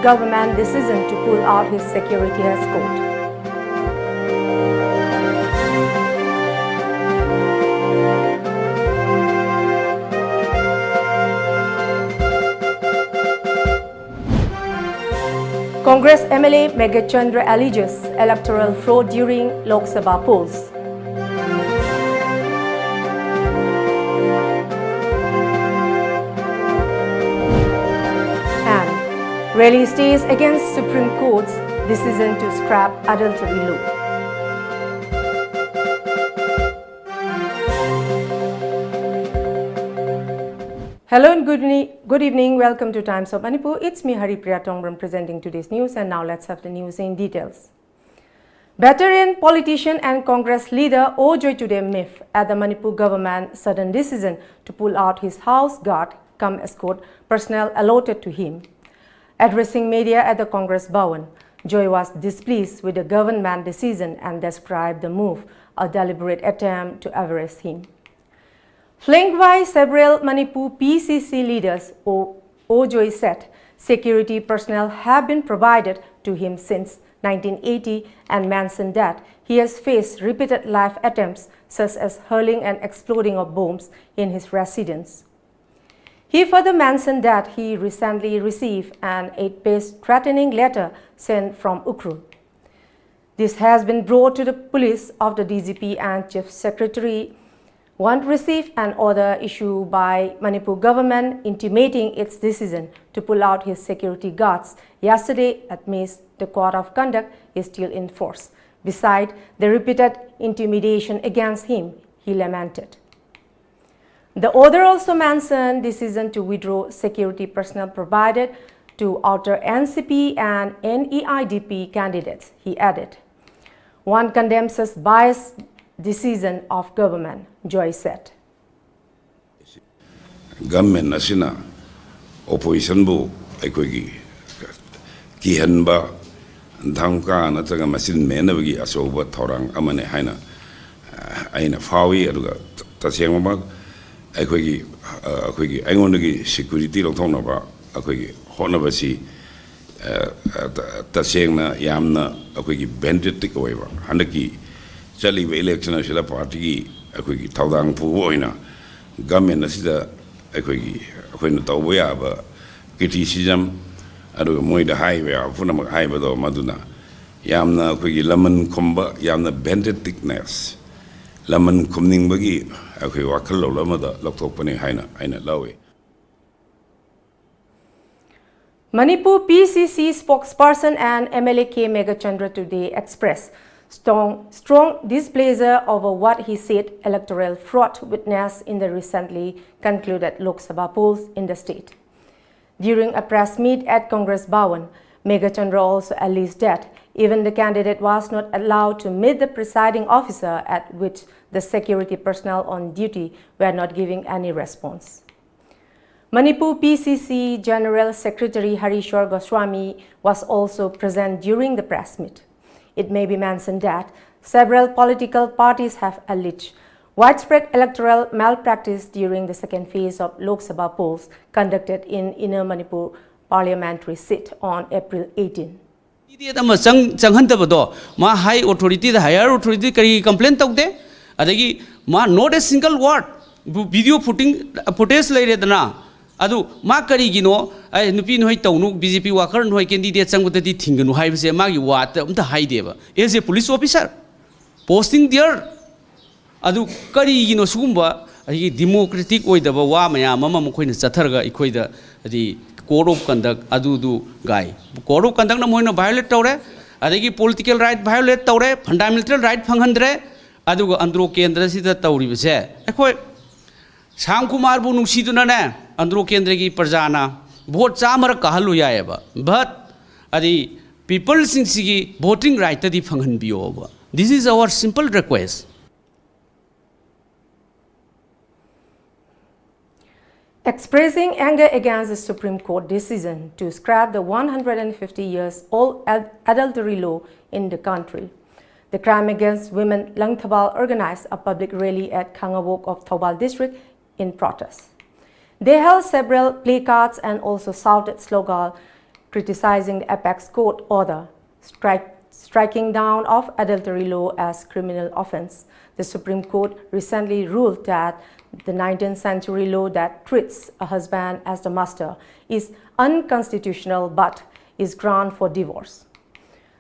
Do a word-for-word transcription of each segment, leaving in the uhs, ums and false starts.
Government decision to pull out his security escort. Congress M L A Meghachandra alleges electoral fraud during Lok Sabha polls. And Rally stays against Supreme Court's decision to scrap adultery law. Hello and good, ni- good evening. Welcome to Times of Manipur. It's me, Haripriya Tongbram, presenting today's news. And now let's have the news in details. Veteran politician and Congress leader O Joy today miffed at the Manipur government's sudden decision to pull out his house guard cum escort personnel allotted to him. Addressing media at the Congress Bhawan, Joy was displeased with the government decision and described the move a deliberate attempt to arrest him. Flanked by several Manipur P C C leaders, O- O Joy said security personnel have been provided to him since nineteen eighty and mentioned that he has faced repeated life attempts such as hurling and exploding of bombs in his residence. He further mentioned that he recently received an eight-page threatening letter sent from Ukhrul. This has been brought to the police of the D G P and Chief Secretary. One received an order issued by Manipur government intimating its decision to pull out his security guards yesterday amidst the code of conduct is still in force. Beside the repeated intimidation against him, he lamented. The order also mentioned decision to withdraw security personnel provided to outer N C P and N E I D P candidates, he added. One condemns such biased decision of government, Joy said. Government ꯑꯁꯤꯅ ꯑꯣꯄꯣꯖꯤꯁꯟꯕꯨ ꯑꯩꯈꯣꯏꯒꯤ ꯀꯤꯍꯟꯕ, ꯙꯝꯀꯥ ꯅꯠꯇ꯭ꯔꯒ ꯃꯆꯤꯟ ꯃꯦꯟꯅꯕꯒꯤ ꯑꯆꯧꯕ ꯊꯧꯔꯥꯡ ꯑꯃꯅꯤ ꯍꯥꯏꯅ ꯑꯩꯅ ꯐꯥꯎꯏ꯫ ꯑꯗꯨꯒ ꯇꯁꯦꯡꯕꯃꯛ ꯑꯩꯈꯣꯏꯒꯤ ꯑꯩꯈꯣꯏꯒꯤ ꯑꯩꯉꯣꯟꯗꯒꯤ ꯁꯦꯀ꯭ꯌꯨꯔꯤꯇꯤ ꯂꯧꯊꯣꯛꯅꯕ ꯑꯩꯈꯣꯏꯒꯤ ꯍꯣꯠꯅꯕꯁꯤ ꯇꯁꯦꯡꯅ ꯌꯥꯝꯅ ꯑꯩꯈꯣꯏꯒꯤ ꯚꯦꯟꯗꯦꯇꯤꯛ ꯑꯣꯏꯕ, ꯍꯟꯗꯛꯀꯤ ꯆꯠꯂꯤꯕ ꯏꯂꯦꯛꯁꯟ ꯑꯁꯤꯗ ꯄꯥꯔꯇꯤꯒꯤ ꯑꯩꯈꯣꯏꯒꯤ ꯊꯧꯗꯥꯡ ꯄꯨꯕ ꯑꯣꯏꯅ ꯒꯃꯦꯟ ꯑꯁꯤꯗ ꯑꯩꯈꯣꯏꯒꯤ, ꯑꯩꯈꯣꯏꯅ ꯇꯧꯕ ꯌꯥꯕ ꯀ꯭ꯔꯤꯇꯤꯁꯤꯖꯝ, ꯑꯗꯨꯒ ꯃꯣꯏꯗ ꯍꯥꯏꯕ ꯌꯥꯕ ꯄꯨꯝꯅꯃꯛ ꯍꯥꯏꯕꯗꯣ, ꯃꯗꯨꯅ ꯌꯥꯝꯅ ꯑꯩꯈꯣꯏꯒꯤ ꯂꯃꯟ ꯈꯨꯝꯕ, ꯌꯥꯝꯅ ꯚꯦꯟꯗꯦꯇꯤꯛꯅꯦꯁ, ꯂꯃꯟ ꯈꯨꯝꯅꯤꯡꯕꯒꯤ ꯑꯩꯈꯣꯏ ꯋꯥꯈꯜꯂꯣꯟ ꯑꯃꯗ ꯂꯧꯊꯣꯛꯄꯅꯤ ꯍꯥꯏꯅ ꯑꯩꯅ ꯂꯧꯏ꯫ Manipur P C C spokesperson and M L A K Meghachandra today expressed strong, strong displeasure over what he said electoral fraud witnessed in the recently concluded Lok Sabha polls in the state. During a press meet at Congress Bhawan, Meghachandra also alleged that even the candidate was not allowed to meet the presiding officer, at which the security personnel on duty were not giving any response. Manipur P C C General Secretary Harishwar Goswami was also present during the press meet. It may be mentioned that several political parties have alleged widespread electoral malpractice during the second phase of Lok Sabha polls conducted in Inner Manipur parliamentary seat on April eighteen. Candidate ꯑꯃ ꯆꯪ ꯆꯪꯍꯟꯗꯕꯗꯣ, ꯃꯥ ꯍꯥꯏ ꯑꯣꯊꯣꯔꯤꯇꯤꯗ, higher authority ꯀꯔꯤ complain ꯇꯧꯗꯦ? ꯑꯗꯒꯤ ꯃꯥ not a single word, video footing, footage ꯂꯩꯔꯦꯗꯅ, ꯑꯗꯨ ꯃꯥ ꯀꯔꯤꯒꯤꯅꯣ? ꯑꯩ ꯅꯨꯄꯤ ꯅꯣꯏ ꯇꯧꯅꯨ, ꯕꯤ ꯖꯦ ꯄꯤ ꯋꯥꯀꯔ ꯅꯣꯏ ꯀꯦꯟꯗꯤꯗꯦꯠ ꯆꯪꯕꯗꯗꯤ ꯊꯤꯡꯒꯅꯨ ꯍꯥꯏꯕꯁꯦ ꯃꯥꯒꯤ ꯋꯥꯗ ꯑꯝꯇ ꯍꯥꯏꯗꯦꯕ꯫ As a police officer, posting there, ꯑꯗꯨ ꯀꯔꯤꯒꯤꯅꯣ ꯁꯤꯒꯨꯝꯕ ꯑꯩꯒꯤ ꯗꯤꯃꯣꯀ꯭ꯔꯦꯇꯤꯛ ꯑꯣꯏꯗꯕ ꯋꯥ ꯃꯌꯥꯝ ꯑꯃ ꯃꯈꯣꯏꯅ ꯆꯠꯊꯔꯒ ꯑꯩꯈꯣꯏꯗ ꯍꯥꯏꯗꯤ code of conduct ꯑꯗꯨꯗꯨ ꯒꯥꯏ꯫ Code of conduct ꯅ ꯃꯣꯏꯅ violate ꯇꯧꯔꯦ, ꯑꯗꯒꯤ political right violate ꯇꯧꯔꯦ, fundamental right ꯐꯪꯍꯟꯗ꯭ꯔꯦ꯫ ꯑꯗꯨꯒ ꯑꯟꯗ꯭ꯔꯣ ꯀꯦꯟꯗ꯭ꯔꯁꯤꯗ ꯇꯧꯔꯤꯕꯁꯦ, ꯑꯩꯈꯣꯏ ꯁ꯭ꯌꯥꯝ ꯀꯨꯃꯥꯔꯕꯨ ꯅꯨꯡꯁꯤꯗꯨꯅꯅꯦ ꯑꯟꯗ꯭ꯔꯣ ꯀꯦꯟꯗ꯭ꯔꯒꯤ ꯄ꯭ꯔꯖꯥꯅ ꯚꯣꯠ ꯆꯥꯝꯃꯔꯛ ꯀꯥꯍꯜꯂꯨ ꯌꯥꯏꯑꯕ, but ꯍꯥꯏꯗꯤ ꯄꯤꯄꯜꯁꯤꯡꯁꯤꯒꯤ voting ꯔꯥꯏꯠꯇꯗꯤ ꯐꯪꯍꯟꯕꯤꯌꯣꯕ꯫ This is our simple request. Expressing anger against the Supreme Court decision to scrap the one hundred fifty years old ad- adultery law in the country, the Crime Against Women Langthabal organized a public rally at Khangabok of Thoubal district in protest. They held several placards and also shouted slogan Criticizing the apex court order, strike, striking down of adultery law as criminal offense, the Supreme Court recently ruled that the nineteenth century law that treats a husband as the master is unconstitutional but is ground for divorce.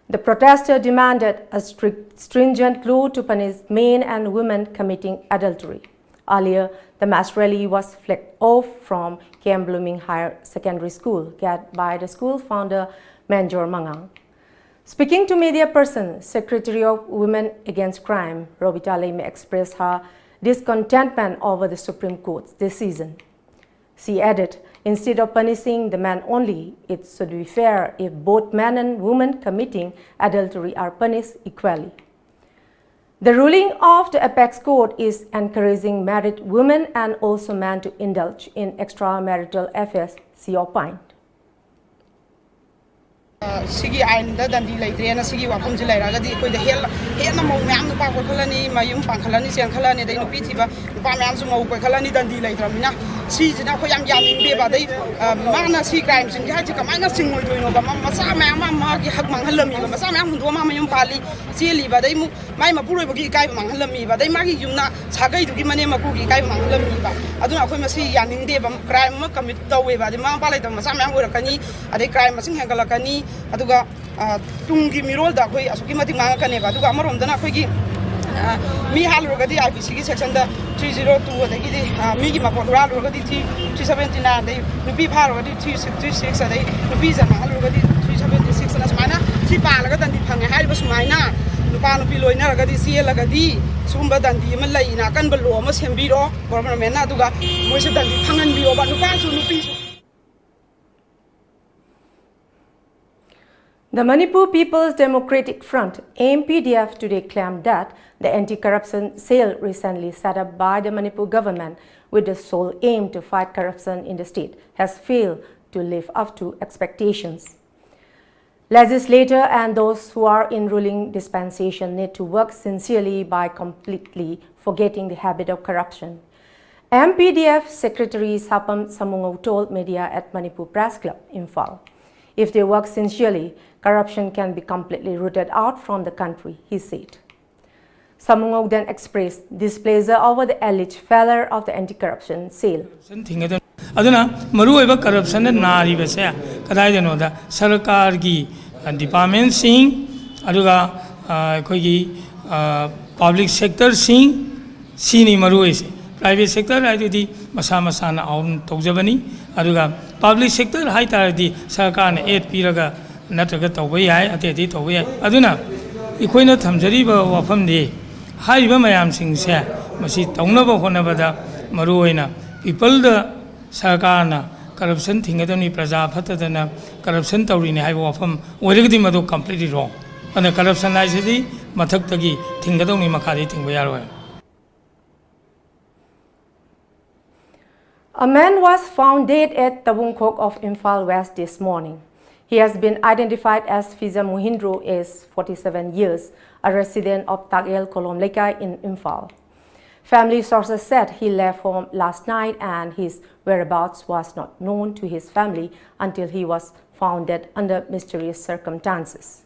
The protester demanded a strict, stringent law to punish men and women committing adultery. Earlier, the mass rally was flagged off from Camp Blooming Higher Secondary School, led by the school founder Manjor Mangang. Speaking to media person, Secretary of Women Against Crime, Robita Leime expressed her discontentment over the Supreme Court's decision. She added, instead of punishing the man only, it should be fair if both men and women committing adultery are punished equally. The ruling of the apex court is encouraging married women and also men to indulge in extramarital affairs, she opined. ꯁꯤꯒꯤ ꯑꯥꯏꯟꯗ ꯗꯟꯗꯤ ꯂꯩꯇ꯭ꯔꯦꯅ ꯁꯤꯒꯤ ꯋꯥꯐꯝꯁꯤ ꯂꯩꯔꯒꯗꯤ ꯑꯩꯈꯣꯏꯗ ꯍꯦꯟꯅ ꯃꯧ ꯃꯌꯥꯝ ꯅꯨꯄꯥ ꯀꯣꯏꯈꯠꯂꯅꯤ, ꯃꯌꯨꯝ ꯄꯥꯟꯈꯠꯂꯅꯤ, ꯆꯦꯟꯈꯠꯂꯅꯤ, ꯑꯗꯩ ꯅꯨꯄꯤ ꯊꯤꯕ ꯅꯨꯄꯥ ꯃꯌꯥꯝꯁꯨ ꯃꯧ ꯀꯣꯏꯈꯠꯂꯅꯤ, ꯗꯟꯗꯤ ꯂꯩꯇ꯭ꯔꯕꯅꯤꯅ꯫ ꯁꯤꯁꯤꯅ ꯑꯩꯈꯣꯏ ꯌꯥꯝ ꯌꯥꯅꯤꯡꯗꯦꯕ꯫ ꯑꯗꯩ ꯃꯥꯅ ꯁꯤ ꯀ꯭ꯔꯥꯏꯝꯁꯤꯡꯁꯦ ꯍꯥꯏꯁꯦ ꯀꯃꯥꯏꯅ ꯆꯤꯡꯉꯣꯏꯗꯣꯏꯅꯣꯕ? ꯃꯆꯥ ꯃꯌꯥꯝ ꯑꯃ ꯃꯥꯒꯤ ꯍꯛ ꯃꯥꯡꯍꯜꯂꯝꯃꯤꯕ, ꯃꯆꯥ ꯃꯌꯥꯝ ꯍꯨꯟꯗꯣꯛꯑ ꯃꯥ ꯃꯌꯨꯝ ꯄꯥꯜꯂꯤ, ꯆꯦꯜꯂꯤꯕ꯫ ꯑꯗꯩ ꯑꯃꯨꯛ ꯃꯥꯏ ꯃꯄꯨꯔꯣꯏꯕꯒꯤ ꯏꯀꯥꯏꯕ ꯃꯥꯡꯍꯜꯂꯝꯃꯤꯕ, ꯑꯗꯩ ꯃꯥꯒꯤ ꯌꯨꯝꯅ ꯁꯥꯒꯩꯗꯨꯒꯤ ꯃꯅꯦꯝ ꯃꯀꯨꯒꯤ ꯏꯀꯥꯏꯕ ꯃꯥꯡꯍꯜꯂꯝꯃꯤꯕ꯫ ꯑꯗꯨꯅ ꯑꯩꯈꯣꯏ ꯃꯁꯤ ꯌꯥꯅꯤꯡꯗꯦꯕ꯫ ꯀ꯭ꯔꯥꯏꯝ ꯑꯃ ꯀꯃꯤꯠ ꯇꯧꯋꯦꯕ, ꯑꯗꯩ ꯃꯃꯥ ꯃꯄꯥ ꯂꯩꯇꯕ ꯃꯆꯥ ꯃꯌꯥꯝ ꯑꯣꯏꯔꯛꯀꯅꯤ, ꯑꯗꯩ ꯀ꯭ꯔꯥꯏꯝ ꯃꯁꯤꯡ ꯍꯦꯟꯒꯠꯂꯛꯀꯅꯤ꯫ ꯑꯗꯨꯒ ꯇꯨꯡꯒꯤ ꯃꯤꯔꯣꯜꯗ ꯑꯩꯈꯣꯏ ꯑꯁꯨꯛꯀꯤ ꯃꯇꯤꯛ ꯃꯥꯡꯉꯛꯀꯅꯦꯕ꯫ ꯑꯗꯨꯒ ꯑꯃꯔꯣꯝꯗꯅ ꯑꯩꯈꯣꯏꯒꯤ ꯃꯤ ꯍꯥꯠꯂꯨꯔꯒꯗꯤ IPCꯒꯤ sectionꯗ three zero two, ꯑꯗꯒꯤꯗꯤ ꯃꯤꯒꯤ ꯃꯄꯣꯠ ꯍꯨꯔꯥꯜꯂꯨꯔꯒꯗꯤ three three seventy nine, ꯑꯗꯩ ꯅꯨꯄꯤ ꯐꯥꯔꯨꯔꯒꯗꯤ three six three six, ꯑꯗꯩ ꯅꯨꯄꯤ ꯏꯖꯠ ꯃꯥꯡꯍꯜꯂꯨꯔꯒꯗꯤ three seventy six ꯑꯅ ꯁꯨꯃꯥꯏꯅ ꯁꯤ ꯄꯥꯜꯂꯒ ꯗꯟꯗꯤ ꯐꯪꯉꯦ ꯍꯥꯏꯔꯤꯕ ꯁꯨꯃꯥꯏꯅ ꯅꯨꯄꯥ ꯅꯨꯄꯤ ꯂꯣꯏꯅꯔꯒꯗꯤ ꯆꯦꯜꯂꯒꯗꯤ ꯁꯤꯒꯨꯝꯕ ꯗꯟꯗꯤ ꯑꯃ ꯂꯩꯅ ꯑꯀꯟꯕ law ꯑꯃ ꯁꯦꯝꯕꯤꯔꯣ governmentꯅ, ꯑꯗꯨꯒ ꯃꯣꯏꯁꯨ ꯗꯟꯗꯤ ꯐꯪꯍꯟꯕꯤꯌꯣꯕ, ꯅꯨꯄꯥꯁꯨ ꯅꯨꯄꯤꯁꯨ꯫ The Manipur People's Democratic Front, MPDF, today claimed that the anti-corruption cell recently set up by the Manipur government with the sole aim to fight corruption in the state has failed to live up to expectations. Legislator and those who are in ruling dispensation need to work sincerely by completely forgetting the habit of corruption. MPDF Secretary Sapam Samungao told media at Manipur Press Club, Imphal. If they work sincerely, corruption can be completely rooted out from the country, he said. Samungok then expressed displeasure over the alleged failure of the anti-corruption cell. ꯊꯤꯡꯒꯗꯕꯅꯤ꯫ ꯑꯗꯨꯅ ꯃꯔꯨꯑꯣꯏꯕ ꯀꯔꯞꯁꯟꯗ ꯅꯥꯔꯤꯕꯁꯦ ꯀꯗꯥꯏꯗꯅꯣꯗ ꯁꯔꯀꯥꯔꯒꯤ ꯗꯤꯄꯥꯔꯠꯃꯦꯟꯁꯤꯡ, ꯑꯗꯨꯒ ꯑ, ꯑꯩꯈꯣꯏꯒꯤ public ꯁꯦꯛꯇꯔꯁꯤꯡ, ꯁꯤꯅꯤ ꯃꯔꯨꯑꯣꯏꯁꯦ꯫ Private sector ꯍꯥꯏꯗꯨꯗꯤ ꯃꯁꯥ ꯃꯁꯥꯅ ꯑꯣꯟ ꯇꯧꯖꯕꯅꯤ꯫ ꯑꯗꯨꯒ ꯄꯕ꯭ꯂꯤꯛ ꯁꯦꯛꯇꯔ ꯍꯥꯏ ꯇꯥꯔꯗꯤ ꯁꯔꯀꯥꯔꯅ ꯑꯦꯗ ꯄꯤꯔꯒ ꯅꯠꯇ꯭ꯔꯒ ꯇꯧꯕ ꯌꯥꯏ, ꯑꯇꯩ ꯑꯇꯩ ꯇꯧꯕ ꯌꯥꯏ꯫ ꯑꯗꯨꯅ ꯑꯩꯈꯣꯏꯅ ꯊꯝꯖꯔꯤꯕ ꯋꯥꯐꯝꯗꯤ ꯍꯥꯏꯔꯤꯕ ꯃꯌꯥꯝꯁꯤꯡꯁꯦ ꯃꯁꯤ ꯇꯧꯅꯕ ꯍꯣꯠꯅꯕꯗ ꯃꯔꯨꯑꯣꯏꯅ ꯄꯤꯄꯜꯗ ꯁꯔꯀꯥꯔꯅ ꯀꯔꯞꯁꯟ ꯊꯤꯡꯒꯗꯕꯅꯤ, ꯄ꯭ꯔꯖꯥ ꯐꯠꯇꯗꯅ ꯀꯔꯞꯁꯟ ꯇꯧꯔꯤꯅꯤ ꯍꯥꯏꯕ ꯋꯥꯐꯝ ꯑꯣꯏꯔꯒꯗꯤ ꯃꯗꯨ ꯀꯝꯄ꯭ꯂꯤꯠꯂꯤ ꯔꯣꯡ꯫ ꯑꯗꯨꯅ ꯀꯔꯞꯁꯟ ꯍꯥꯏꯁꯤꯗꯤ ꯃꯊꯛꯇꯒꯤ ꯊꯤꯡꯒꯗꯧꯅꯤ, ꯃꯈꯥꯗꯤ ꯊꯤꯡꯕ ꯌꯥꯔꯣꯏ꯫ A man was found dead at Tabungkhok of Imphal West this morning. He has been identified as Fiza Muhindro, age forty-seven years, a resident of Takel Kolom Lekai in Imphal. Family sources said he left home last night and his whereabouts was not known to his family until he was found dead under mysterious circumstances.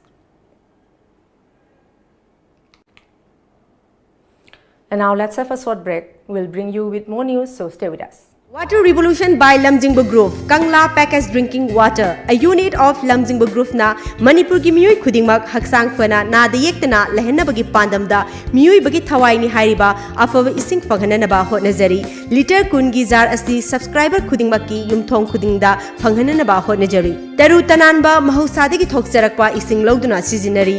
And now let's have a short break. We'll bring you with more news, so stay with us. Water Revolution by Lamjingba Group, Kangla Packaged Drinking Water, a unit of Lamjingba Group ꯅ ꯃꯅꯤꯄꯨꯔꯒꯤ ꯃꯤꯑꯣꯏ ꯈꯨꯗꯤꯡꯃꯛ ꯍꯛꯆꯥꯡ ꯐꯅ ꯅꯥꯗ ꯌꯦꯛꯇꯅ ꯂꯩꯍꯟꯅꯕꯒꯤ ꯄꯥꯟꯗꯝꯗ ꯃꯤꯑꯣꯏꯕꯒꯤ ꯊꯋꯥꯏꯅꯤ ꯍꯥꯏꯔꯤꯕ ꯑꯐꯕ ꯏꯁꯤꯡ ꯐꯪꯍꯟꯅꯅꯕ ꯍꯣꯠꯅꯖꯔꯤ꯫ ꯂꯤꯇꯔ ꯀꯨꯟꯒꯤ ꯖꯥꯔ ꯑꯁꯤ ꯁꯕꯁꯀ꯭ꯔꯥꯏꯕꯔ ꯈꯨꯗꯤꯡꯃꯛꯀꯤ ꯌꯨꯝꯊꯣꯡ ꯈꯨꯗꯤꯡꯗ ꯐꯪꯍꯟꯅꯅꯕ ꯍꯣꯠꯅꯖꯔꯤ꯫ ꯇꯔꯨ ꯇꯅꯥꯟꯕ ꯃꯍꯧꯁꯥꯗꯒꯤ ꯊꯣꯛꯆꯔꯛꯄ ꯏꯁꯤꯡ ꯂꯧꯗꯨꯅ ꯁꯤꯖꯤꯟꯅꯔꯤ꯫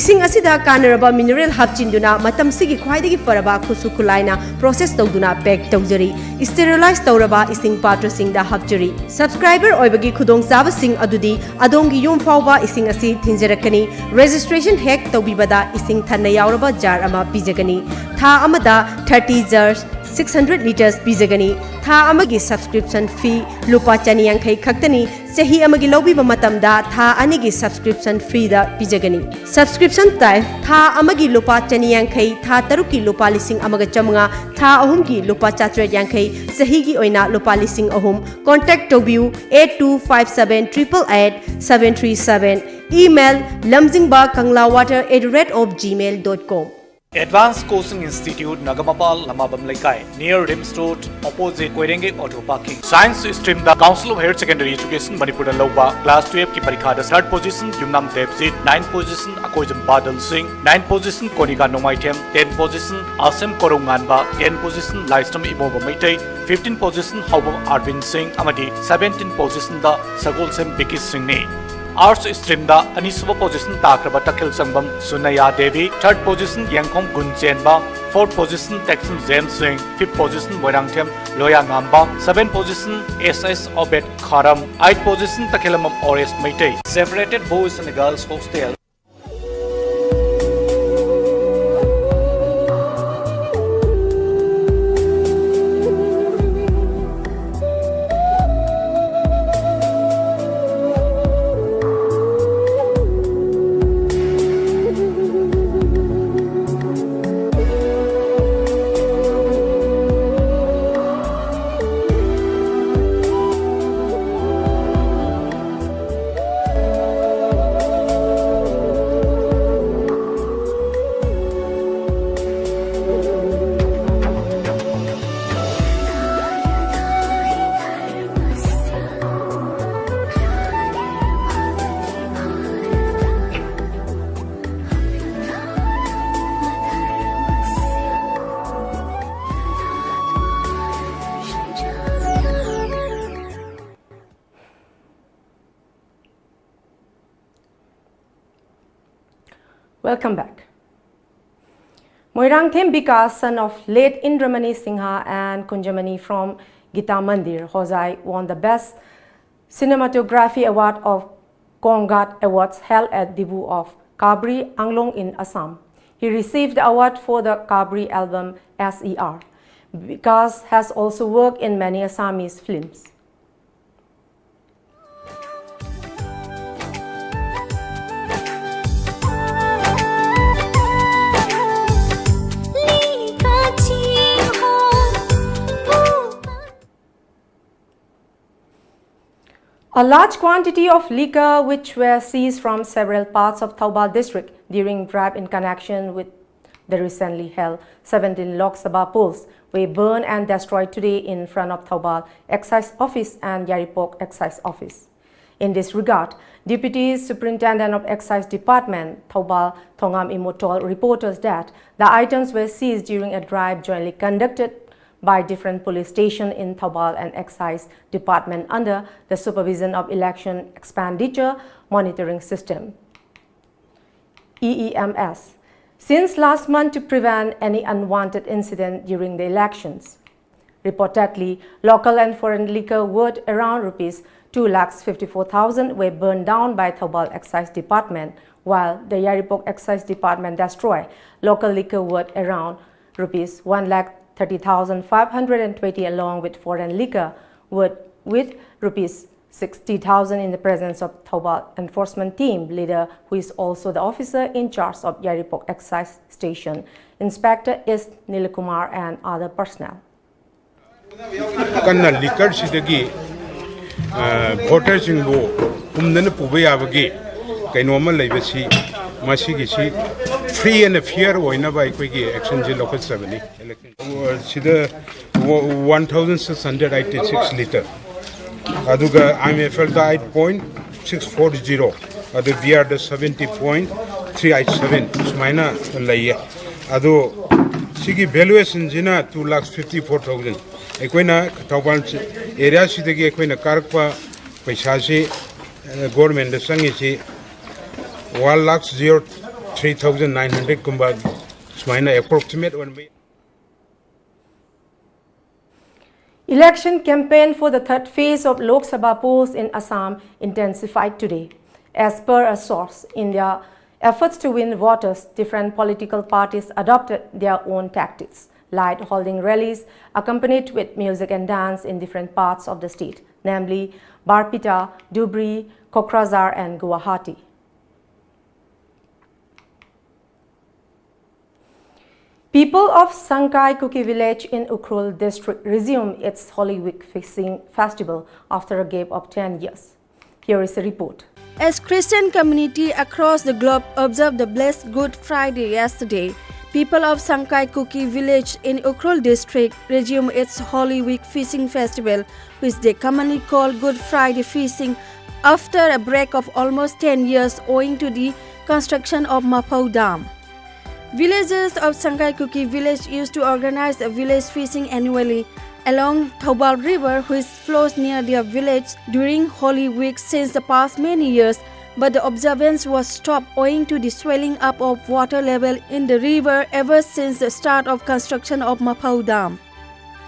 ꯏꯁꯤꯡ ꯑꯁꯤꯗ ꯀꯥꯟꯅꯔꯕ ꯃꯤꯅꯔꯦꯜ ꯍꯥꯞꯆꯤꯟꯗꯨꯅ ꯃꯇꯝꯁꯤꯒꯤ ꯈ꯭ꯋꯥꯏꯗꯒꯤ ꯐꯔꯕ ꯈꯨꯠꯁꯨ ꯈꯨꯠꯂꯥꯏꯅ ꯄ꯭ꯔꯣꯁꯦꯁ ꯇꯧꯗꯨꯅ ꯄꯦꯛ ꯇꯧꯖꯔꯤ꯫ ꯁ꯭ꯇꯦꯔꯤꯂꯥꯏꯖ ꯇꯧꯔꯕ ꯏꯁꯤꯡ ꯄꯥꯇ꯭ꯔꯁꯤꯡꯗ ꯍꯥꯞꯆꯔꯤ꯫ ꯁꯕꯁꯀ꯭ꯔꯥꯏꯕꯔ ꯑꯣꯏꯕꯒꯤ ꯈꯨꯗꯣꯡꯆꯥꯕꯁꯤꯡ ꯑꯗꯨꯗꯤ ꯑꯗꯣꯝꯒꯤ ꯌꯨꯝ ꯐꯥꯎꯕ ꯏꯁꯤꯡ ꯑꯁꯤ ꯊꯤꯟꯖꯔꯛꯀꯅꯤ꯫ ꯔꯦꯖꯤꯁꯇ꯭ꯔꯦꯁꯟ ꯍꯦꯛ ꯇꯧꯕꯤꯕꯗ ꯏꯁꯤꯡ ꯊꯟꯅ ꯌꯥꯎꯔꯕ ꯖꯥꯔ ꯑꯃ ꯄꯤꯖꯒꯅꯤ꯫ ꯊꯥ ꯑꯃꯗ thirty jar six hundred liters ꯄꯤꯖꯒꯅꯤ꯫ ꯊꯥ ꯑꯃꯒꯤ subscription fee ꯂꯨꯄꯥ ꯆꯅꯤ ꯌꯥꯡꯈꯩ ꯈꯛꯇꯅꯤ꯫ ꯆꯍꯤ ꯑꯃꯒꯤ ꯂꯧꯕꯤꯕ ꯃꯇꯝꯗ ꯊꯥ ꯑꯅꯤꯒꯤ subscription freeꯗ ꯄꯤꯖꯒꯅꯤ꯫ Subscription type: ꯊꯥ ꯑꯃꯒꯤ ꯂꯨꯄꯥ ꯆꯅꯤ ꯌꯥꯡꯈꯩ, ꯊꯥ ꯇꯔꯨꯛꯀꯤ ꯂꯨꯄꯥ ꯂꯤꯁꯤꯡ ꯑꯃꯒ ꯆꯥꯃꯉꯥ, ꯊꯥ ꯑꯍꯨꯝꯒꯤ ꯂꯨꯄꯥ ꯆꯥꯇ꯭ꯔꯦꯠ ꯌꯥꯡꯈꯩ, ꯆꯍꯤꯒꯤ ꯑꯣꯏꯅ ꯂꯨꯄꯥ ꯂꯤꯁꯤꯡ ꯑꯍꯨꯝ꯫ Contact ꯇꯧꯕꯤꯌꯨ eight two five seven triple eight seven three seven, email lamjingba kangla water at the rate of gmail dot com. Advanced Coaching Institute, Nagamapal, Lamabam Leikai, near RIMS Road, opposite Koirengei Auto Parking. Science streamꯗ Council of Higher Secondary Education ꯃꯅꯤꯄꯨꯔꯗ ꯂꯧꯕ class twelveꯀꯤ ꯄꯔꯤꯈꯥꯗ third position ꯌꯨꯝꯅꯥꯝ ꯗꯦꯕꯖꯤꯠ, ninth position Akoijam ꯕꯥꯗꯜ ꯁꯤꯡ, ninth position ꯀꯣꯅꯤꯀꯥ ꯅꯣꯡꯃꯥꯏꯊꯦꯝ, tenth position ꯑꯁꯦꯝ ꯀꯣꯔꯧꯉꯥꯟꯕ, tenth position ꯂꯥꯏꯁ꯭ꯔꯝ ꯏꯕꯣꯝꯕ Meitei, fifteenth position ꯍꯧꯕꯝ ꯑꯥꯔꯕꯤꯟ ꯁꯤꯡ ꯑꯃꯗꯤ seventeenth positionꯗ ꯁꯒꯣꯜꯁꯦꯝ ꯕꯤꯀꯤ ꯁꯤꯡꯅꯤ꯫ Arts streamꯗ ꯑꯅꯤꯁꯨꯕ position ꯇꯥꯈ꯭ꯔꯕ ꯇꯈꯦꯜ ꯁꯪꯕꯝ ꯁꯨꯅꯌꯥ Devi, third position Yengkhom Gunchenba, fourth position Teksam James ꯁꯤꯡ, fifth position Moirangthem Loyangamba, seventh position S S Obed Kharam, eighth position Takhellambam Oresh Meitei. Separated Boys and Girls Hostel. Welcome back. Moirangthem Bikas, son of late Indramani Singha and Kunjamani from Gita Mandir, Hojai, won the Best Cinematography Award of Kongat Awards held at Dibru of Kabri Anglong in Assam. He received the award for the Kabri album S E R. Vikas has also worked in many Assamese films. A large quantity of liquor which were seized from several parts of Thoubal district during drive in connection with the recently held seventeen Lok Sabha polls were burned and destroyed today in front of Thoubal Excise Office and Yairipok Excise Office. In this regard, Deputy Superintendent of Excise Department, Thoubal, Thongam Imotol, reporters that the items were seized during a drive jointly conducted by different police station in Thoubal and Excise Department under the supervision of Election Expenditure Monitoring System, E E M S, since last month to prevent any unwanted incident during the elections. Reportedly, local and foreign liquor worth around rupees two lakhs fifty-four thousand were burned down by Thoubal Excise Department, while the Yairipok Excise Department destroyed local liquor worth around rupees one lakh thirty thousand five hundred and twenty, along with foreign liquor worth with rupees sixty thousand in the presence of Thoubal enforcement team leader, who is also the officer in charge of Yairipok Excise Station, Inspector S Nilkumar, and other personnel. ꯀꯟꯅ liquor ꯁꯤꯗꯒꯤ, ꯑ, voter ꯁꯤꯡꯕꯨ ꯍꯨꯝꯗꯅ ꯄꯨꯕ ꯌꯥꯕꯒꯤ ꯀꯩꯅꯣ ꯑꯃ ꯂꯩꯕꯁꯤ, ꯃꯁꯤꯒꯤꯁꯤ free and fair ꯑꯣꯏꯅꯕ ꯑꯩꯈꯣꯏꯒꯤ action ꯁꯤ ꯂꯧꯈꯠꯆꯕꯅꯤ꯫ Election ꯁꯤꯗ one thousand six hundred eighty six litre, ꯑꯗꯨꯒ I M F L the eight point six four zero, ꯑꯗꯨ beer ꯗ seventy point three eight seven ꯁꯨꯃꯥꯏꯅ ꯂꯩꯌꯦ꯫ ꯑꯗꯨ ꯁꯤꯒꯤ valuation ꯁꯤꯅ two lakhs fifty four thousand꯫ ꯑꯩꯈꯣꯏꯅ ꯊꯧꯕꯥꯜ area ꯁꯤꯗꯒꯤ ꯑꯩꯈꯣꯏꯅ ꯀꯥꯔꯛꯄ ꯄꯩꯁꯥꯁꯤ, ꯑ, government ꯗ ꯆꯪꯉꯤꯁꯤ one lakh zero three thousand nine hundred ꯀꯨꯝꯕ ꯁꯨꯃꯥꯏꯅ approximate ꯑꯣꯏꯅ Election campaign for the third phase of Lok Sabha polls in Assam intensified today. As per a source, in their efforts to win voters, different political parties adopted their own tactics. Light holding rallies accompanied with music and dance in different parts of the state, namely Barpeta, Dhubri, Kokrajhar and Guwahati. People of Sangkai Kuki village in Ukhrul district resume its Holy Week fishing festival after a gap of ten years. Here is a report. As Christian community across the globe observed the blessed Good Friday yesterday, people of Sangkai Kuki village in Ukhrul district resume its Holy Week fishing festival, which they commonly call Good Friday fishing, after a break of almost ten years owing to the construction of Maphou Dam. Villagers of Sangkai Kuki village used to organize a village fishing annually along Thoubal River, which flows near their village during Holy Week since the past many years, but the observance was stopped owing to the swelling up of water level in the river ever since the start of construction of Maphou Dam.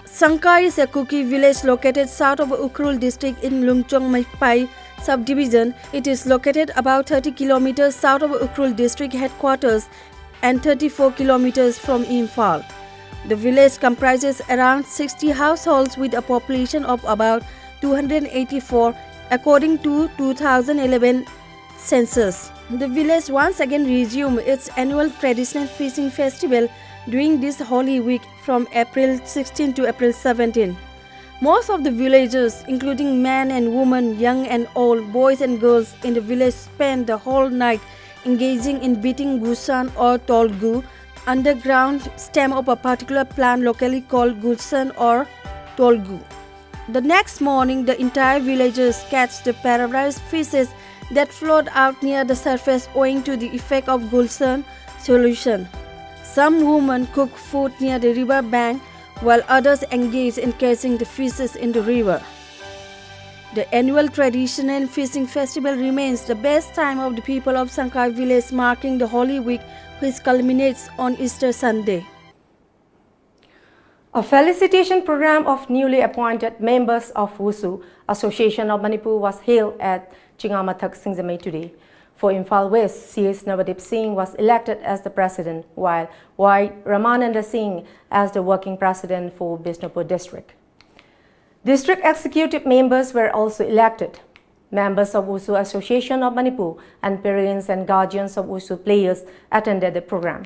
Sangkai is a Kuki village located south of Ukhrul district in Lungchong Maipai subdivision. It is located about thirty kilometers south of Ukhrul district headquarters and thirty-four kilometers from Imphal. The village comprises around sixty households with a population of about two hundred eighty-four, according to two thousand eleven census. The village once again resumed its annual traditional fishing festival during this Holy Week from April sixteen to April seventeen. Most of the villagers, including men and women, young and old, boys and girls in the village, spend the whole night engaging in beating gulsan or tolgu, underground stem of a particular plant locally called gulsan or tolgu. The next morning, the entire villagers catch the pulverized fishes that float out near the surface owing to the effect of gulsan solution. Some women cook food near the river bank, while others engage in catching the fishes in the river. The annual traditional fishing festival remains the best time of the people of Sangkai village, marking the Holy Week, which culminates on Easter Sunday. A felicitation program of newly appointed members of WUSU Association of Manipur was held at Chingamathak Singjamei today. For Imphal West, C H Navadip Singh was elected as the president, while Y Ramananda Singh as the working president for Bishnupur district. District executive members were also elected. Members of Wushu Association of Manipur and parents and guardians of Wushu players attended the program.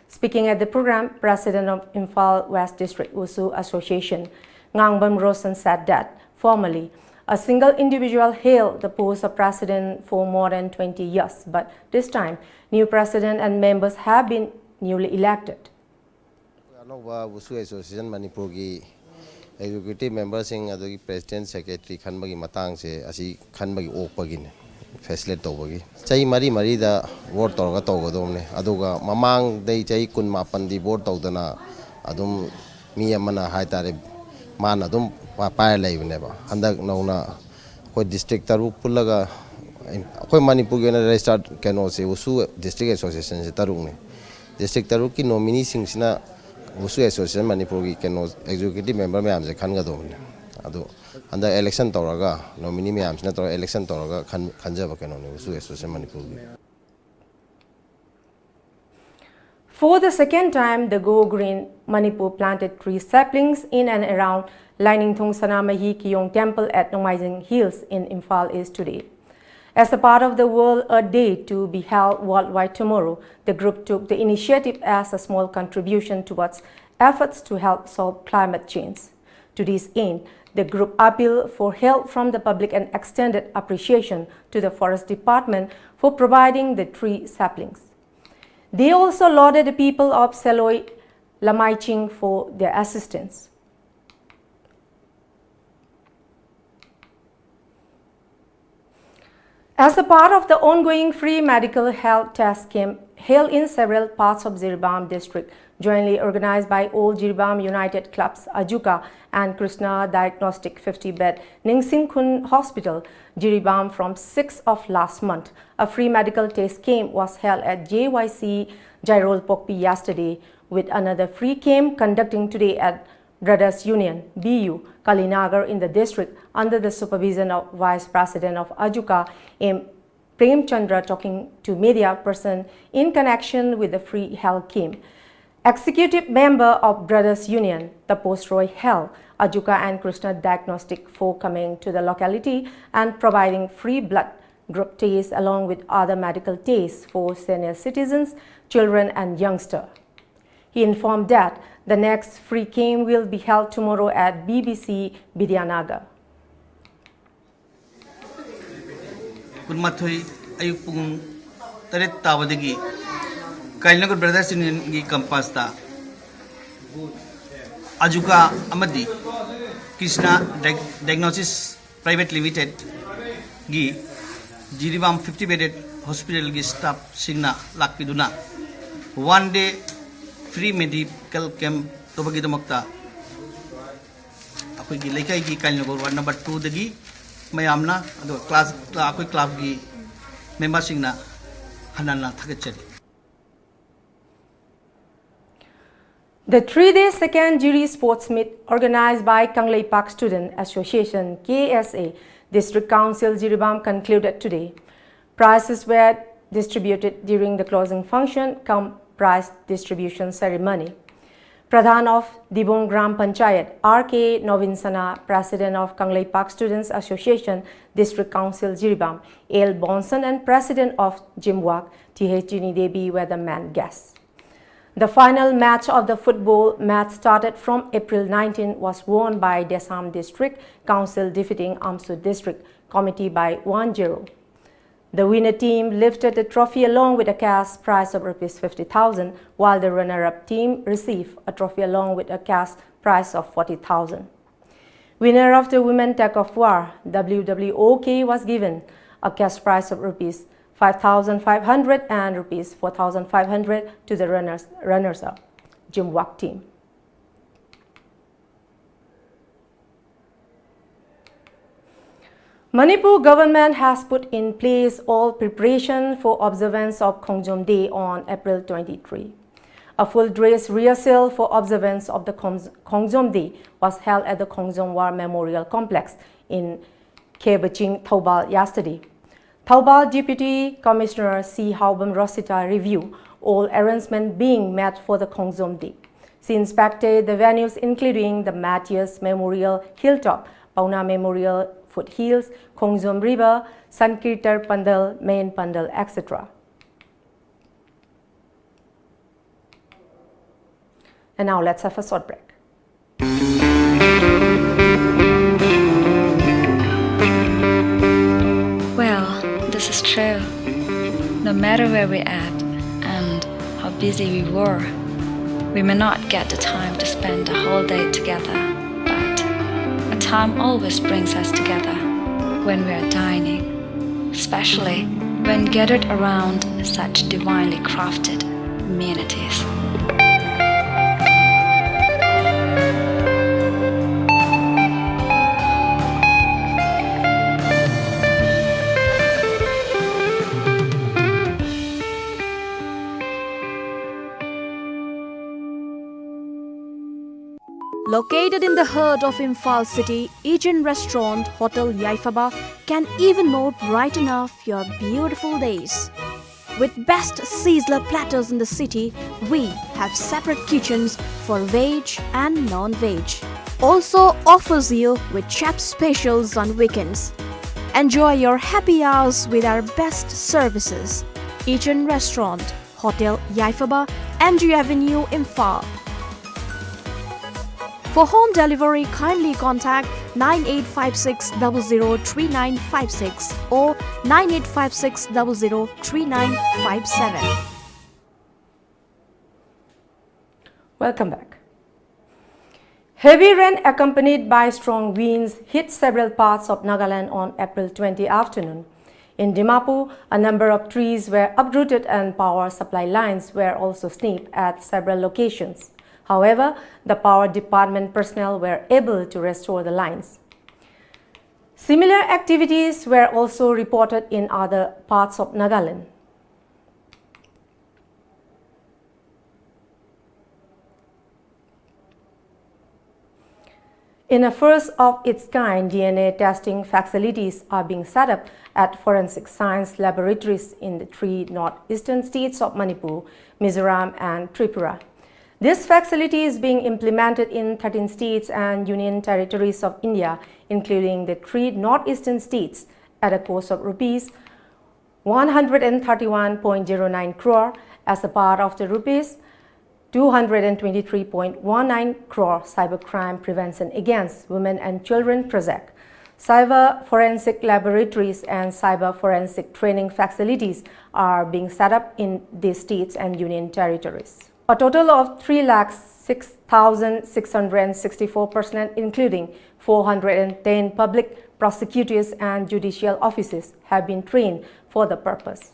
Speaking at the program, President of Imphal West District Wushu Association, Ngangbam Roshan, said that formerly, a single individual held the post of president for more than twenty years, but this time, new president and members have been newly elected. ꯑꯅꯧꯕ ꯋꯨꯁꯨ association ꯃꯅꯤꯄꯨꯔꯒꯤ executive ꯃꯦꯝꯕꯔꯁꯤꯡ ꯑꯗꯒꯤ president secretary ꯈꯟꯕꯒꯤ ꯃꯇꯥꯡꯁꯦ ꯑꯁꯤ ꯈꯟꯕꯒꯤ ꯑꯣꯛꯄꯒꯤꯅꯦ, ꯐꯦꯁꯤꯂꯦꯠ ꯇꯧꯕꯒꯤ꯫ ꯆꯍꯤ ꯃꯔꯤ ꯃꯔꯤꯗ ꯚꯣꯠ ꯇꯧꯔꯒ ꯇꯧꯒꯗꯧꯕꯅꯦ꯫ ꯑꯗꯨꯒ ꯃꯃꯥꯡꯗꯩ ꯆꯍꯤ ꯀꯨꯟ ꯃꯥꯄꯟꯗꯤ ꯚꯣꯠ ꯇꯧꯗꯅ ꯑꯗꯨꯝ ꯃꯤ ꯑꯃꯅ ꯍꯥꯏ ꯇꯥꯔꯦ, ꯃꯥꯅ ꯑꯗꯨꯝ ꯄꯥꯏꯔ ꯂꯩꯕꯅꯦꯕ꯫ ꯍꯟꯗꯛ ꯅꯧꯅ ꯑꯩꯈꯣꯏ ꯗꯤꯁꯇ꯭ꯔꯤꯛ ꯇꯔꯨꯛ ꯄꯨꯜꯂꯒ, ꯑꯩꯈꯣꯏ ꯃꯅꯤꯄꯨꯔꯒꯤ ꯑꯣꯏꯅ ꯔꯦꯖꯤꯁꯇꯥꯔ ꯀꯩꯅꯣꯁꯦ, ꯋꯨꯁꯨ ꯗꯤꯁꯇ꯭ꯔꯤꯛ ꯑꯦꯁꯣꯁꯤꯌꯦꯁꯟꯁꯦ ꯇꯔꯨꯛꯅꯤ꯫ ꯗꯤꯁꯇ꯭ꯔꯤꯛ ꯇꯔꯨꯛꯀꯤ ꯅꯣꯃꯤꯅꯤꯁꯤꯡꯁꯤꯅ ꯋꯨꯁꯨ ꯑꯦꯁꯣꯁꯤꯌꯦꯁꯟ ꯃꯅꯤꯄꯨꯔꯒꯤ ꯀꯩꯅꯣ ꯑꯦꯛꯖꯤꯀ꯭ꯌꯨꯇꯤꯚ ꯃꯦꯝꯕꯔ ꯃꯌꯥꯝꯁꯦ ꯈꯟꯒꯗꯧꯕꯅꯤ꯫ ꯑꯗꯨ ꯍꯟꯗꯛ ꯏꯂꯦꯛꯁꯟ ꯇꯧꯔꯒ, ꯅꯣꯃꯤꯅꯤ ꯃꯌꯥꯝꯁꯤꯅ ꯇꯧꯔꯒ ꯏꯂꯦꯛꯁꯟ ꯇꯧꯔꯒ ꯈꯟ-, ꯈꯟꯖꯕ ꯀꯩꯅꯣꯅꯤ ꯋꯨꯁꯨ ꯑꯦꯁꯣꯁꯤꯌꯦꯁꯟ ꯃꯅꯤꯄꯨꯔꯒꯤ꯫ For the second time, the Go Green Manipur planted tree saplings in and around Lainingthong Sanamahi Kiyong Temple at Nomaijing Hills in Imphal East today. As a part of the World Earth Day to be held worldwide tomorrow, the group took the initiative as a small contribution towards efforts to help solve climate change. To this end, the group appealed for help from the public and extended appreciation to the Forest Department for providing the tree saplings. They also lauded the people of Seloi Lamaiching for their assistance. As a part of the ongoing free medical health test camp held in several parts of Jiribam district, jointly organized by All Jiribam United Clubs, Ajuka, and Krishna Diagnostic fifty bed Ningsingkhun Hospital, Jiribam from sixth of last month, a free medical test camp was held at J Y C Jairol Pokpi yesterday, with another free camp conducting today at Brothers Union, B U, Kalinagar in the district under the supervision of Vice President of Ajuka, M Prem Chandra talking to media person in connection with the free health camp. Executive member of Brothers Union, Tapos Roy, held Ajuka and Krishna diagnostic for coming to the locality and providing free blood group tests along with other medical tests for senior citizens, children and youngster. He informed that the next free camp will be held tomorrow at B B C Vidyanagar. ꯀꯨꯟꯃꯥꯊꯣꯏ ꯑꯌꯨꯛ ꯄꯨꯡ ꯇꯔꯦꯠ ꯇꯥꯕꯗꯒꯤ ꯀꯥꯏꯂꯤꯅꯒꯔ brothers ꯌꯨꯅꯤꯌꯟꯒꯤ ꯀꯝꯄꯁꯇ ꯑꯖꯨꯀꯥ ꯑꯃꯗꯤ Krishna diagnosis private ꯂꯤꯃꯤꯇꯦꯠꯀꯤ Jiribam fifty bedded ꯍꯣꯁꯄꯤꯇꯥꯜꯒꯤ ꯁ꯭ꯇꯥꯐꯁꯤꯡꯅ ꯂꯥꯛꯄꯤꯗꯨꯅ one day free medical camp ꯇꯧꯕꯒꯤꯗꯃꯛꯇ ꯑꯩꯈꯣꯏꯒꯤ ꯂꯩꯀꯥꯏꯒꯤ ꯀꯥꯏꯂꯤꯅꯒꯔ ꯋꯥꯔꯗ ꯅꯝꯕꯔ ꯇꯨꯗꯒꯤ ꯃꯌꯥꯝꯅ, ꯑꯗꯨꯒ ꯀ꯭ꯂꯥꯁ, ꯑꯩꯈꯣꯏ ꯀ꯭ꯂꯕꯀꯤ ꯃꯦꯝꯕꯔꯁꯤꯡꯅ ꯍꯟꯅ ꯍꯟꯅ ꯊꯥꯒꯠꯆꯔꯤ꯫ The three-day second Jiri Sports Meet organized by Kangleipak Student Association, K S A, District Council Jiribam concluded today. Prizes were distributed during the closing function cum prize distribution ceremony. Pradhan of Dibong Gram Panchayat, R K Novinsana, President of Kangleipak Students Association, District Council Jiribam, L Bonson, and President of Jimwak, T H Jini Devi were the main guests. The final match of the football match started from April nineteen was won by Desam District Council defeating Amsu District Committee by one zero. The winner team lifted the trophy along with a cash prize of rupees fifty thousand, while the runner-up team received a trophy along with a cash prize of forty thousand. Winner of the Women Tug of War, W W O K, was given a cash prize of rupees five thousand five hundred and rupees four thousand five hundred to the runners, runners-up, Jimwak team. Manipur government has put in place all preparation for observance of Khongjom Day on April twenty-three. A full dress rehearsal for observance of the Khong-, Khongjom Day was held at the Khongjom War Memorial Complex in Khebaching, Thoubal yesterday. Thoubal Deputy Commissioner C. Haobam Rosita review all arrangements being made for the Khongjom Day. She inspected the venues including the Mathias Memorial Hilltop, Pauna Memorial Foothills, Khongjom River, Sankirtan Pandal, Main Pandal, et cetera. And now let's have a short break. Well, this is true. No matter where we're at and how busy we were, we may not get the time to spend the whole day together. But a time always brings us together when we are dining, especially when gathered around such divinely crafted amenities. Located in the heart of Imphal city, Ijin Restaurant Hotel Yaifaba can even more brighten up your beautiful days. With best sizzler platters in the city, we have separate kitchens for veg and non-veg. Also offers you with chef specials on weekends. Enjoy your happy hours with our best services. Ijin Restaurant, Hotel Yaifaba, Andrew Avenue, Imphal. For home delivery, kindly contact nine eight five six double zero three nine five six or nine eight five six double zero three nine five seven. Welcome back. Heavy rain accompanied by strong winds hit several parts of Nagaland on April twenty afternoon. In Dimapur, a number of trees were uprooted and power supply lines were also snipped at several locations. However, the power department personnel were able to restore the lines. Similar activities were also reported in other parts of Nagaland. In a first of its kind, D N A testing facilities are being set up at forensic science laboratories in the three northeastern states of Manipur, Mizoram, and Tripura. This facility is being implemented in thirteen states and union territories of India, including the three northeastern states, at a cost of rupees one hundred thirty-one point zero nine crore as a part of the rupees two hundred twenty-three point one nine crore Cybercrime Prevention Against Women and Children project. Cyber forensic laboratories and cyber forensic training facilities are being set up in the states and union territories. A total of three lakh six thousand six hundred sixty-four personnel, including four hundred ten public prosecutors and judicial officers, have been trained for the purpose.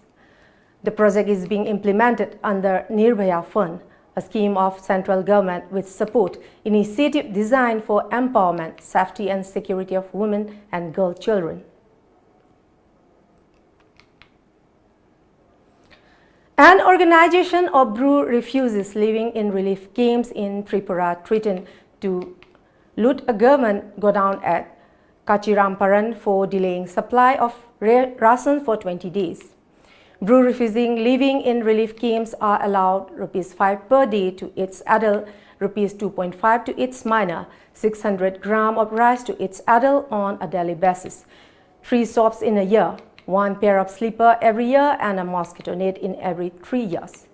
The project is being implemented under Nirbhaya Fund, a scheme of central government which support initiative designed for empowerment, safety and security of women and girl children. An organization of Bru refugees living in relief camps in Tripura threatened to loot a government godown at Kachiramparan for delaying supply of ra- ration for twenty days. Bru refugees living in relief camps are allowed rupees five per day to each adult, rupees two point five to each minor, six hundred gram of rice to each adult on a daily basis, three soaps in a year, one pair of slipper every year, and a mosquito net in every three years.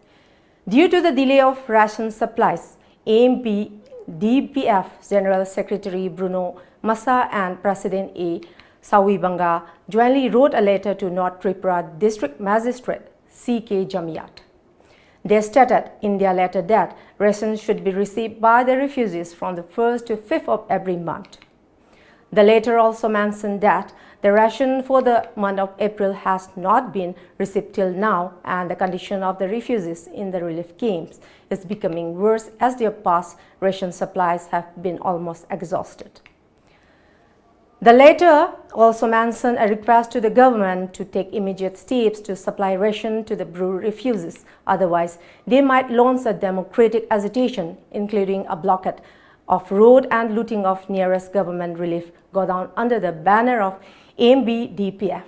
Due to the delay of ration supplies, A M P D P F General Secretary Bruno Massa and President A Sawibanga jointly wrote a letter to North Tripura District Magistrate C K Jamiat. They stated in their letter that rations should be received by the refugees from the first to fifth of every month. The letter also mentioned that the ration for the month of April has not been received till now, and the condition of the refugees in the relief camps is becoming worse as their past ration supplies have been almost exhausted. The letter also mentioned a request to the government to take immediate steps to supply ration to the Bru refugees. Otherwise, they might launch a democratic agitation, including a blockade of road and looting of nearest government relief godown under the banner of M B D P F.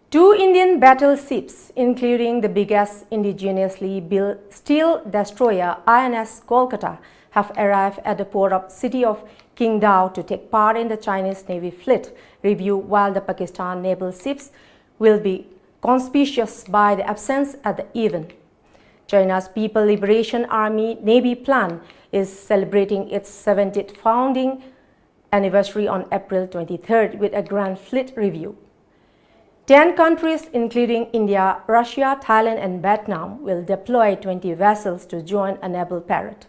Two Indian battleships, including the biggest indigenously built steel destroyer I N S Kolkata, have arrived at the port of city of Qingdao to take part in the Chinese Navy fleet review, while the Pakistan naval ships will be conspicuous by the absence at the event. China's People Liberation Army Navy Plan is celebrating its seventieth founding anniversary on April twenty-third with a grand fleet review. Ten countries, including India, Russia, Thailand, and Vietnam, will deploy twenty vessels to join a naval parade.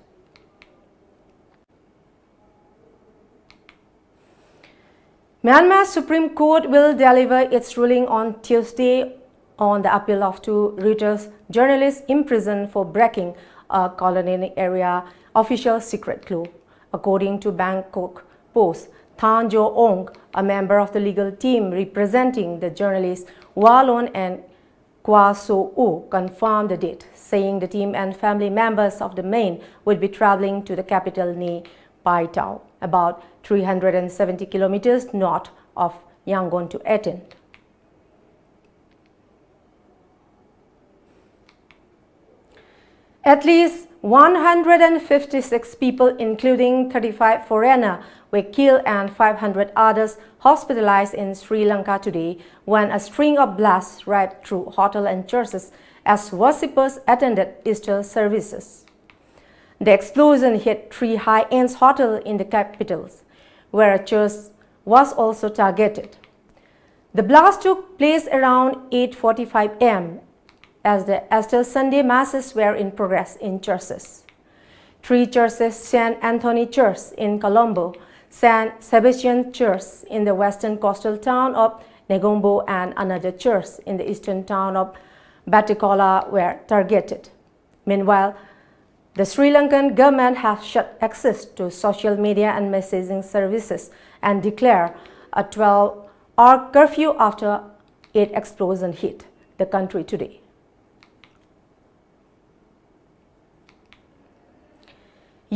Myanmar Supreme Court will deliver its ruling on Tuesday on the appeal of two Reuters journalists imprisoned for breaking a colony area official secret clue. According to Bangkok Post, Than Jo Ong, a member of the legal team representing the journalists Wa Lon and Kwa So Oo, confirmed the date, saying the team and family members of the men would be traveling to the capital Nay Pyi Taw, about three hundred seventy kilometers north of Yangon, to attend. At least one hundred fifty-six people, including thirty-five foreigners, were killed and five hundred others hospitalized in Sri Lanka today when a string of blasts ripped through hotels and churches as worshippers attended Easter services. The explosion hit three high-end hotels in the capitals, where a church was also targeted. The blast took place around eight forty-five a m as the Easter Sunday masses were in progress in churches. Three churches, Saint Anthony Church in Colombo, Saint Sebastian Church in the western coastal town of Negombo, and another church in the eastern town of Batticaloa, were targeted. Meanwhile, the Sri Lankan government has shut access to social media and messaging services and declared a twelve-hour curfew after eight explosions hit the country today.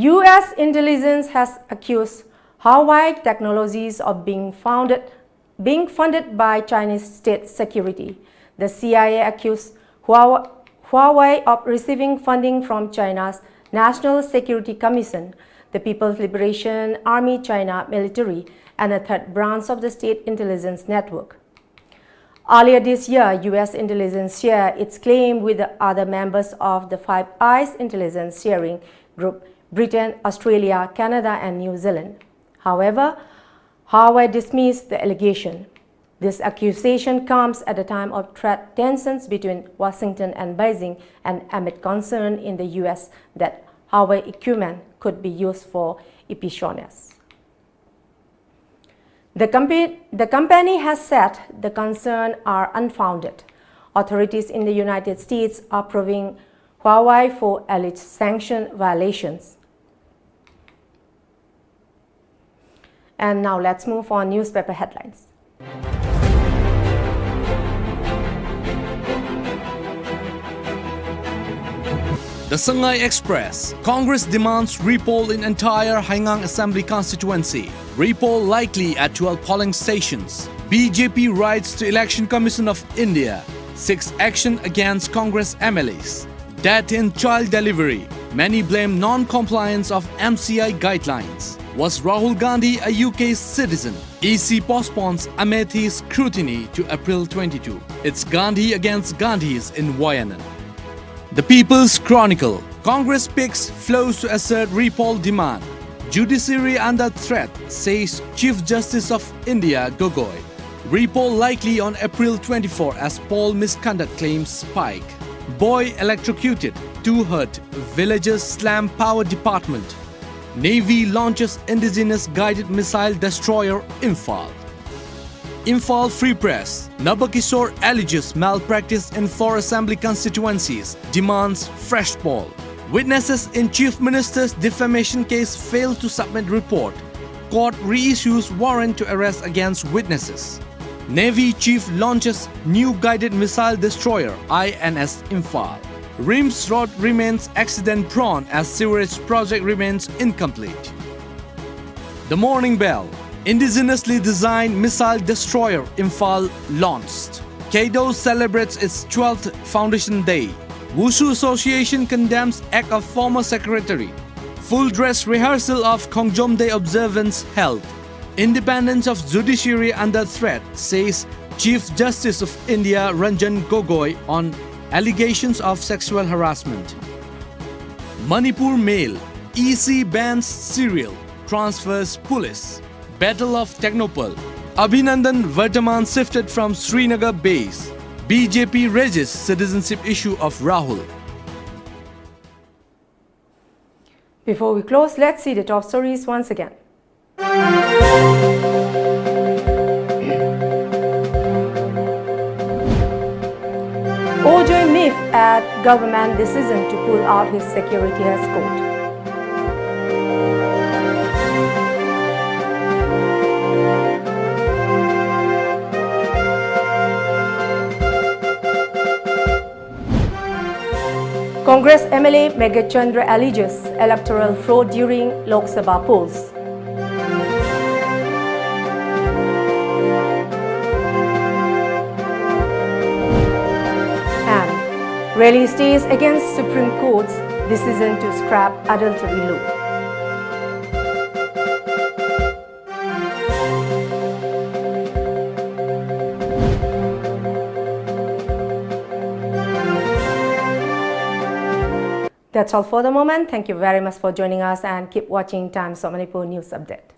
U S intelligence has accused Huawei Technologies of being founded, being funded by Chinese state security. The C I A accused Huawei of receiving funding from China's National Security Commission, the People's Liberation Army China military, and a third branch of the state intelligence network. Earlier this year, U S intelligence shared its claim with the other members of the Five Eyes intelligence sharing group, Britain, Australia, Canada, and New Zealand. However, Huawei dismissed the allegation. This accusation comes at a time of trade tensions between Washington and Beijing and amid concern in the U S that Huawei equipment could be used for espionage. The, compa- the company has said the concerns are unfounded. Authorities in the United States are probing Huawei for alleged sanction violations. And now let's move on newspaper headlines. The Sangai Express. Congress demands repoll in entire Haigang Assembly constituency. Repoll likely at twelve polling stations. B J P writes to Election Commission of India, seeks action against Congress M L As. Death in child delivery. Many blame non-compliance of M C I guidelines. Was Rahul Gandhi a U K citizen? E C postpones Amethi scrutiny to April twenty-two. It's Gandhi against Gandhis in Wayanad. The People's Chronicle. Congress picks flows to assert repoll demand. Judiciary under threat, says Chief Justice of India Gogoi. Repoll likely on April twenty-four as poll misconduct claims spike. Boy electrocuted, two hurt, villagers slam power department. Navy launches indigenous guided missile destroyer Imphal. Imphal Free Press. Nabakishore alleges malpractice in four assembly constituencies, demands fresh poll. Witnesses in Chief Minister's defamation case fail to submit report. Court reissues warrant to arrest against witnesses. Navy chief launches new guided missile destroyer I N S Imphal. RIMS Road remains accident-prone as sewerage project remains incomplete. The Morning Bell, indigenously designed missile destroyer, Imphal launched. KEDO celebrates its twelfth foundation day. Wushu Association condemns act of former secretary. Full dress rehearsal of Khongjom Day observance held. Independence of judiciary under threat, says Chief Justice of India Ranjan Gogoi on allegations of sexual harassment. Manipur Mail, E C bans serial transfers police. Battle of Tengnoupal. Abhinandan Vartaman shifted from Srinagar base. B J P raises citizenship issue of Rahul. Before we close, let's see the top stories once again. Ojoy miffed at government decision to pull out his security escort. Congress M L A Meghachandra alleges electoral fraud during Lok Sabha polls. And rally stays against Supreme Court's decision to scrap adultery law. That's all for the moment. Thank you very much for joining us and keep watching Times of Manipur News Update.